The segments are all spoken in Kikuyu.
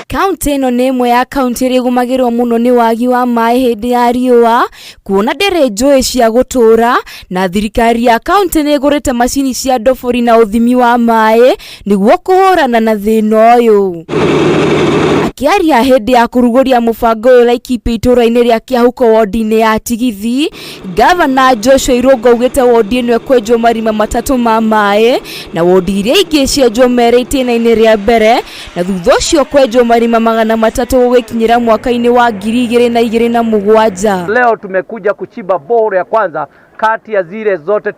Kaunti ĩno nĩ ĩmwe ya kaunti ĩrĩa ĩgũmagĩrwo mũno nĩ wagi wa maĩ hĩndĩ ya riũa, kuona ndĩrĩ njũĩ cia gũtũũra, na thirikari ya kaunti nĩ ĩgũrĩte macini cia ndobori na ũthimi wa maĩ nĩguo kũhũrana na thĩna ũyũ. Akĩaria hĩndĩ ya kũrugũria mũbango ũyũ Laikipia itũũra-inĩ rĩa Kĩahuko wondi-inĩ ya Tigithi, Gavana Joshua Irũngũ augĩte wondi ĩno ĩkwenjwo marima matatũ ma maĩ na wondi iria ingĩ cienjwo merĩ itĩna-inĩ rĩa mbere na thutha ũcio kwenjwo marima 300 gũgĩkinyĩra mwaka-inĩ wa 2027. Leo tumekuja kuchimba borehole ya kwanza kati ya zile zote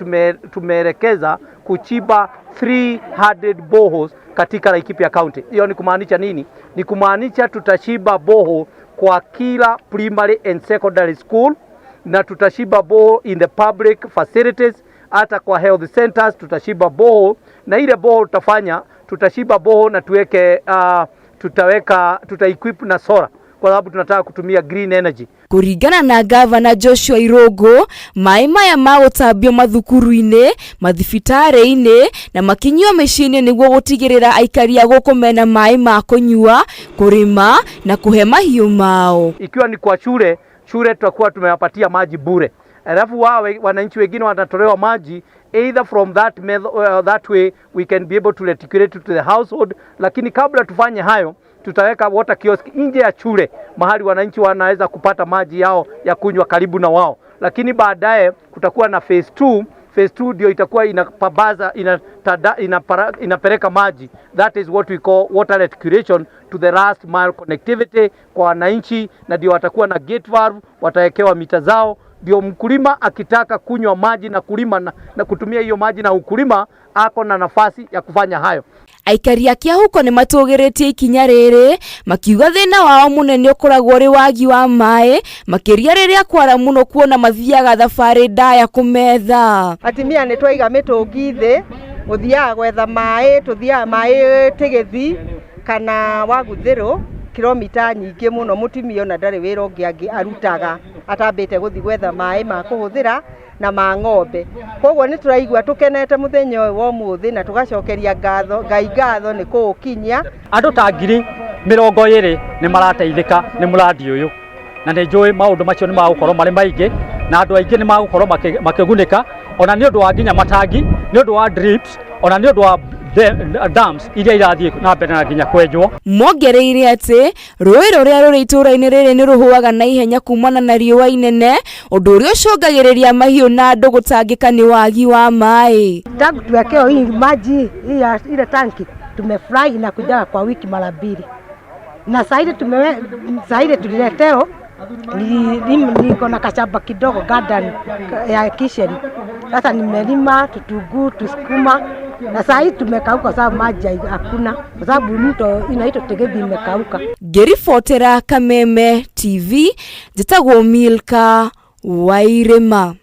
tumeelekeza kuchimba 300 boreholes katika Laikipia County. Hiyo ni kumaanisha nini? Ni kumaanisha tutachimba borehole kwa kila primary and secondary school na tutachimba borehole in the public facilities, hata kwa health centers tutachimba borehole, na ile borehole tutafanya, tutachimba borehole na tuweke tutaweka tuta equip na solar kwa sababu tunataka kutumia green energy. Kũringana na Gavana Joshua Irũngũ, maĩ maya magũtambio mathukuru-inĩ, mathibitarĩ-inĩ na makinyio mĩciĩ-inĩ nĩguo gũtigĩrĩra aikari a gũkũ mena maĩ ma kũnyua, kũrĩma na kũhe mahiũ mao. Ikiwa ni kwa shule, shule tutakuwa tumewapatia maji bure, alafu wao wananchi wengine watatolewa maji either from that method, that way we can be able to reticulate to the household. Lakini kabla tufanye hayo, tutaweka water kiosk nje ya shule mahali wananchi wanaweza kupata maji yao ya kunywa karibu na wao, lakini baadaye kutakuwa na phase 2. Phase 2 ndio itakuwa inapabaza inatada, inapeleka maji, that is what we call water reticulation to the last mile connectivity kwa wananchi, na ndio watakuwa na gate valve, watawekewa mita zao, ndio mkulima akitaka kunywa maji na kulima na kutumia hiyo maji na ukulima ako na nafasi ya kufanya hayo. Aikari a Kĩahuko nĩ matũgĩrĩtie ikinya rĩrĩ makiuga thĩna wao mũnene ũkoragwo ũrĩ wagi wa maĩ, makĩria rĩrĩa kwara mũno, kuona mathiaga thabarĩ ndaya kũmetha. Atimia nĩ twaiga mĩtũngi thĩ gũthiaga gwetha maĩ, tũthiaga maĩ Tĩgĩthi kana Waguthĩrũ, kilomita nyingĩ mũno. Mũtumia ona ndarĩ wĩra ũngĩ angĩ arutaga atambĩte gũthiĩ gwetha maĩ ma kũhũthĩra na ma ng'ombe. Koguo nĩ tũraigua tũkenete mũthenya ũyũ wa ũmũthĩ na tũgacokeria ngatho Ngai ngatho nĩ kũũkinyia. Andũ ta 20,000 nĩ marateithĩka nĩ mũrandi ũyũ, na nĩ njũĩ maũndũ macio nĩ magũkorwo marĩ maingĩ na andũ aingĩ nĩ magũkorwo makĩgunĩka, ona nĩ ũndũ wa nginya matangi, nĩ ũndũ wa drips, ona nĩ ũndũ wa dams iria irathiĩ na mbere na nginya kwenjwo. Mongereire atĩ rũĩ rũrĩa rũrĩ itũũra-inĩ rĩrĩ nĩ rũhũaga na ihenya kumana na riũa inene, ũndũ ũrĩa ũcũngagĩrĩria mahiũ na andũ gũtangĩka nĩ wagi wa maĩ. Tangu tuwekewe hii maji hii ya ile tanki, tumefurahi, inakujaga kwa wiki mara mbili, na saa ile saa ile tuliletewa niko na kashamba kidogo, garden ya kitchen. Sasa nimelima tutunguu, tusukuma, na saa hii tumekauka kwa sababu maji hakuna, kwa sababu mto inaitwa Tegethi imekauka. Ngĩribotera Kameme TV, njĩtagwo Milka Wairĩma.